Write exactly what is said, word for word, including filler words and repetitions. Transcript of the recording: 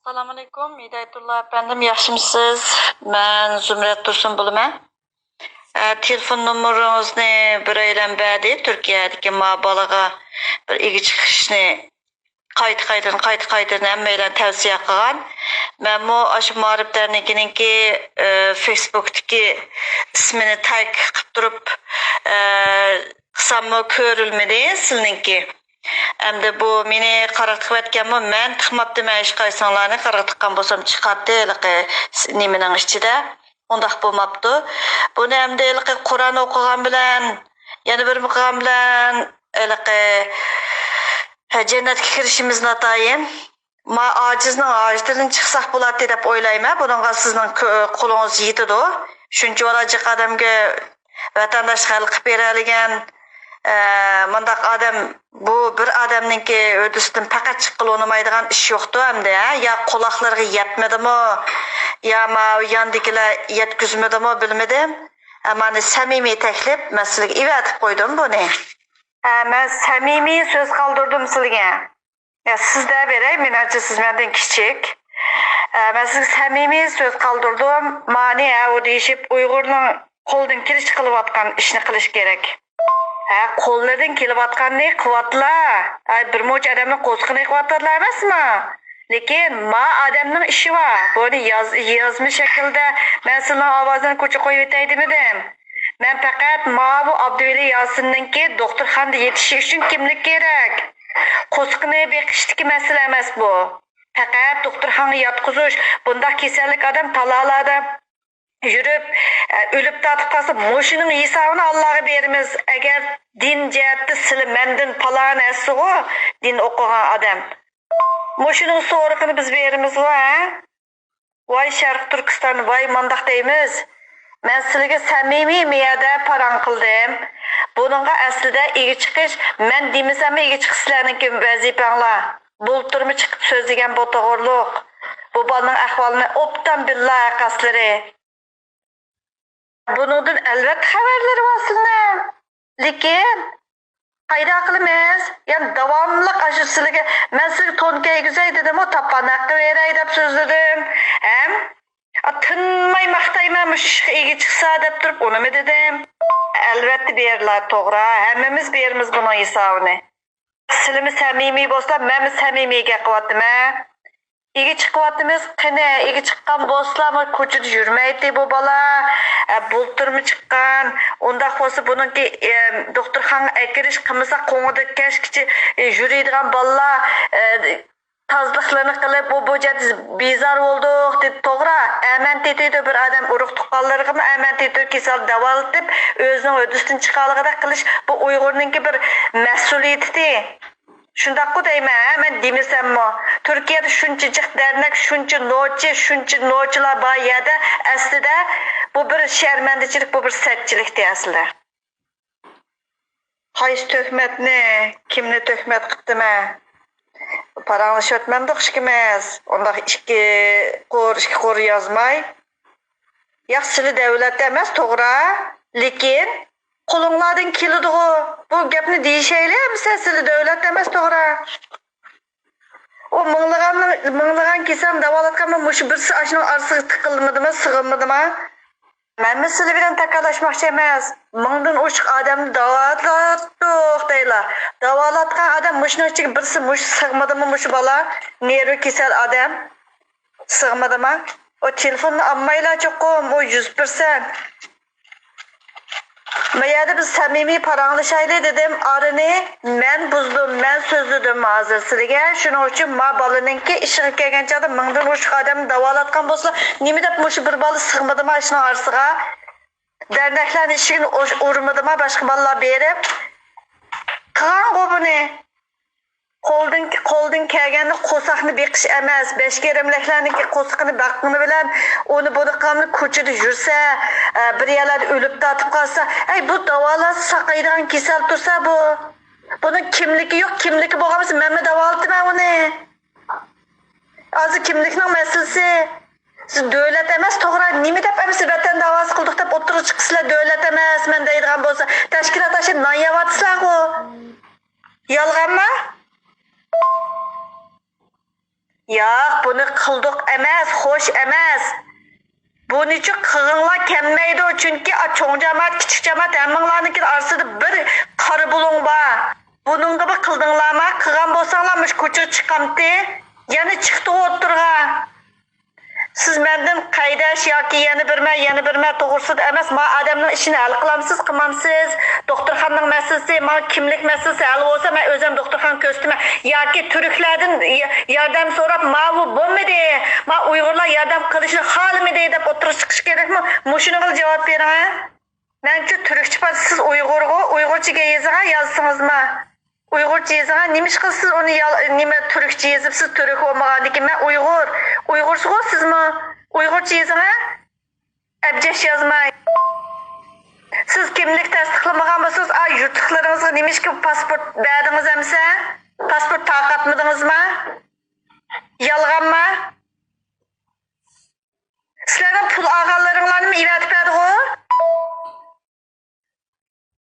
ئەسسالامۇئەلەيكۇم، ھىدايەتۇللا ئەپەندىم، ياخشىمۇسىز؟ مەن زۇمرەت تۇرسۇن بولىمەن. ئە، تېلېفون نومۇرىڭىزنى بىرەيلەن بەردى، تۈركىيەدىكى ما بالىغا بىر ئىگە چىقىشنى قايتا-قايتىدىن، قايتا-قايتىدىن ھەممەيلەن تەۋسىيە قىلغان. مەنمۇ ئاشۇ مائارىپ دەرنىكىنىڭكى، ئە، فېيسبۇكتىكى ئىسمىنى تەگ قىلىپ تۇرۇپ، ئە، قىلساممۇ كۆرۈلمىدى سىلىنىڭكى. ئەمدى بۇ مېنى قاراقتۇرۇۋەتكەنمۇ، مەن تىقماپتىمەن ھېچقايسىڭلارنى، قاراقتۇرغان بولسام چىقاتتى ھېلىقى س-، نېمىنىڭ ئىچىدە. ئۇنداق بولماپتۇ. بۇنى ئەمدى ھېلىقى قۇرئان ئوقۇغان بىلەن، يەنە بىر قىلغان بىلەن، ھېلىقى، ھە، جەننەتكە كىرىشىمىز ناتايىن. ما ئاجىزنىڭ ھاجىتىدىن چىقساق بولاتتى دەپ ئويلايمەن. بۇنىڭغا سىزنىڭ كۆ-، قولىڭىز يېتىدۇ. شۇنچە بالا جىق ئادەمگە ۋەتەنداشلىق ھەل قىلىپ بېرەلىگەن، ئە، مۇنداق ئادەم، بۇ بىر ئادەمنىڭكى ھۆددىسىدىن پەقەت چىققىلى ئۇنىمايدىغان ئىش يوقتۇ ئەمدى، ھە؟ يا قۇلاقلىرىغا يەتمىدىمۇ، يا ماۋۇ ياندىكىلەر يەتكۈزمىدىمۇ، بىلمىدىم. ئەمما مانا سەمىمىي تەكلىپ، مەن سىلىگە ئەۋەتىپ قويدۇم بۇنى. ھە، مەن سەمىمىي سۆز قالدۇردۇم سىلىگە. يا، سىزدە بېرەي، مېنىڭچە سىز مەندىن كىچىك. ئە، مەن سىزگە سەمىمىي سۆز قالدۇردۇم. مانى ھەۋۇ دېيىشىپ، ئۇيغۇرنىڭ قولىدىن كېلىشىچە قىلىۋاتقان ئىشنى قىلىش كېرەك. ھە، قوللىرىدىن كېلىۋاتقاننى قىلىۋاتىلا. ئاي، بىر مۇنچە ئادەمنىڭ قورسىقىنى قىلىۋاتىدىلا ئەمەسمۇ؟ لېكىن ما ئادەمنىڭ ئىشى بار. بۇنى ياز-، يازما شەكىلدە مەن سىلىنىڭ ئاۋازىنى كوچا قويۇۋېتەي دېمىدىم. مەن پەقەت ماۋۇ ئابدۇۋەلى ياسىننىڭكى دوختۇرخانىدا يېتىشى ئۈچۈن كىملىك كېرەك. قورسىقىنى بېقىشتىكى مەسىلە ئەمەس بۇ. پەقەت دوختۇرخانىغا ياتقۇزۇش، بۇنداق كېسەللىك ئادەم تالالادا يۈرۈپ، ئە، ئۆلۈپ تارتىپ قالسا، مۇشۇنىڭ ھېسابىنى ئاللاغا بېرىمىز. ئەگەر دىن جەھەتتە سىلى مەندىن پالان ھەسسىغۇ، دىن ئوقۇغان ئادەم. مۇشۇنىڭ سورىقىنى بىز بېرىمىزغۇ، ھە؟ ۋاي شەرقىي تۈركىستان، ۋاي مانداق دەيمىز. مەن سىلىگە سەمىمىي مىيەدە پاراڭ قىلدىم. بۇنىڭغا ئەسلىدە ئىگە چىقىش، مەن دېمىسەممۇ ئىگە چىقىش سىلەرنىڭكى ۋەزىپەڭلار. بۇلتۇرمۇ چىقىپ سۆزلىگەن بۇ توغرۇلۇق. بۇ بالىنىڭ ئەھۋالىنى ئوبدان بىللا ھەققاسلىرى. بۇنىڭدىن ئەلۋەتتە خەۋەرلىرى بار سىلىنىڭ. لېكىن قايدا قىلىمىز؟ يەنە داۋاملىق ئاشۇ سىلىگە، مەن سىلىگە تون كىيگۈزەي دېدىمۇ، تاپان ھەققى بېرەي دەپ سۆزلىدىم. ھەم تىنماي ماختايمەن، مۇشۇ ئىشقا ئىگە چىقسا دەپ تۇرۇپ، ئۇنىمۇ دېدىم. ئەلۋەتتە بېرىلا، توغرا، ھەممىمىز بېرىمىز بۇنىڭ ھېسابىنى. سىلىمۇ سەمىمىي بولسا، مەنمۇ سەمىمىي گەپ قىلىۋاتىمەن. ئىگە چىقىۋاتىمىز، قېنى، ئىگە چىققان بولسىلامۇ كوچىدا يۈرمەيتتى بۇ بالا. ئە، بۇلتۇرمۇ چىققان. ئۇنداق بولسا بۇنىڭكى، ئە، دوختۇرخانىغا ئەكىرىش قىلمىسا قوڭىدا كەچكىچە، ئە، يۈرىدىغان بالىلار، ئە، تازىلىقلىرىنى قىلىپ، بۇ، بۇ جەھەتتە بىزار بولدۇق دېدى. توغرا، ئەمەن تېتىيدۇ بىر ئادەم ئۇرۇق تۇغقانلىرىغىمۇ ئەمەن تېتىيدۇ كېسەل داۋالىتىپ، ئۆزىنىڭ ھۆددىسىدىن چىقالىغۇدەك قىلىش، بۇ ئۇيغۇرنىڭكى بىر مەسئۇلىيىتى. شۇنداققۇ دەيمەن، ھە، مەن دېمىسەممۇ. تۈركىيەدە شۇنچە جىق دەرنەك، شۇنچە نوچى، شۇنچە نوچىلار بار يەردە، ئەسلىدە بۇ بىر شەرمەندىچىلىك، بۇ بىر سەتچىلىكتى ئەسلىدە. قايسى تۆھمەتنى، كىمنى تۆھمەت قىپتىمەن؟ پاراڭلىشىۋاتمامدۇق ئىككىمىز. ئۇنداق ئىككى قۇر، ئىككى قۇر يازماي. ياق، سىلى دەۋلەت ئەمەس، توغرا. لېكىن قولۇڭلاردىن كېلىدىغۇ؟ بۇ گەپنى دېيىشەيلى ئەمىسە، سىلى دەۋلەت ئەمەس، توغرا. ئۇ مىڭلىغان، مىڭلىغان كېسەلنى داۋالاتقانمۇ مۇشۇ بىرسى ئاشۇنىڭ ئارىسىغا تىقىلمىدىمۇ، سىغمىدىمۇ؟ مەنمۇ سىلى بىلەن تاكاللاشماقچى ئەمەس. مىڭدىن ئوشۇق ئادەمنى داۋالاتتۇق دەيلا. داۋالاتقان ئادەم مۇشۇنىڭ ئىچىگە بىرسى مۇشۇ سىغمىدىمۇ، مۇشۇ بالا؟ نېرۋا كېسەل ئادەم. سىغمىدىما؟ ئۇ تېلېفوننى ئالمايلا چوقۇم، ئۇ يۈز پىرسەنت. ما يەردە بىز سەمىمىي پاراڭلىشايلى دېدىم، ئارىنى مەن بۇزدۇم، مەن سۆزلىدىم ھازىر سىلىگە. شۇنىڭ ئۈچۈن ما بالىنىڭكى ئىشىغا كەلگەن چاغدا مىڭدىن ئوشۇق ئادەمنى داۋالاتقان بولسا، نېمە دەپ مۇشۇ بىر بالا سىغمىدىما ئىشنىڭ ئارىسىغا؟ دەرنەكلەرنىڭ ئىشىكىنى ئۇش-، ئۇرمىدىما باشقا بالىلار بېرىپ؟ قىلغانغۇ بۇنى. قولدىن، قولدىن كەلگەندە قورساقنى بېقىش ئەمەس، بەشكېرەملەكلەرنىڭكى قورسىقىنى باققىنى بىلەن ئۇنى بۇنى قىلالماي كوچىدا يۈرسە، ئە، بىر يەرلەردە ئۆلۈپ تارتىپ قالسا، ئەي، بۇ داۋالانسا ساقايدىغان كېسەل تۇرسا بۇ. بۇنىڭ كىملىكى يوق، كىملىكى بولغان بولسا مەنمۇ داۋالىتىمەن ئۇنى. ھازىر كىملىكنىڭ مەسىلىسى. سىز دۆلەت ئەمەس، توغرا، نېمە دەپ ئەمىسە ۋەتەن داۋاسى قىلدۇق دەپ ئوتتۇرىغا چىقىسىلەر، دۆلەت ئەمەسمەن دەيدىغان بولسا، تەشكىلات ئاشۇ نان يەۋاتىسىلەرغۇ. يالغانما؟ ياق، بۇنى قىلدۇق ئەمەس، خوش ئەمەس. بۇنىچۇ قىلغىڭلار كەلمەيدۇ، چۈنكى ئا، چوڭ جامائەت، كىچىك جامائەت ھەممىڭلارنىڭكى ئارىسىدا بىر قارا بۇلۇڭ بار. بۇنىڭغىمۇ قىلدىڭلارمۇ؟ قىلغان بولساڭلار مۇشۇ كوچىغا چىقامتى؟ يەنە چىقتى ئوتتۇرىغا. سىز مەندىن قەيدەش ياكى يەنە بىرمە، يەنە بىرمە توغرىسىدا ئەمەس، ما ئادەمنىڭ ئىشىنى ھەل قىلامسىز، قىلمامسىز؟ دوختۇرخانىنىڭ مەسىلىسى، ما كىملىك مەسىلىسى ھەل بولسا، مەن ئۆزۈم دوختۇرخانا كۆرسىتىمەن. ياكى تۈركلەردىن ي-، ياردەم سوراپ، ماۋۇ بولمىدى، ما ئۇيغۇرلار ياردەم قىلىشنى خالىمىدى دەپ ئوتتۇرىغا چىقىش كېرەكمۇ؟ مۇشۇنىڭغا جاۋاب بېرىڭ، ھە؟ مەنچۇ تۈركچە پات، سىز ئۇيغۇرغۇ، ئۇيغۇرچىگە يېزىڭا، يازسىڭىزما؟ ئۇيغۇرچە يېزىڭا. نېمىشقا سىز ئۇنى يال-، نېمە، تۈركچە يېزىپ، سىز تۈرك بولمىغاندىكىن، مەن ئۇيغۇر. ئۇيغۇرسىغۇ سىزمۇ؟ ئۇيغۇرچە يېزىڭا. ئەبجەش يازماي. سىز كىملىك تەستىقلىمىغان بولسىڭىز، ئا، يۇرتلۇقلىرىڭىزغا نېمىشقا پاسپورت بەردىڭىز ئەمسە؟ پاسپورت تارقاتمىدىڭىزما؟ يالغانما؟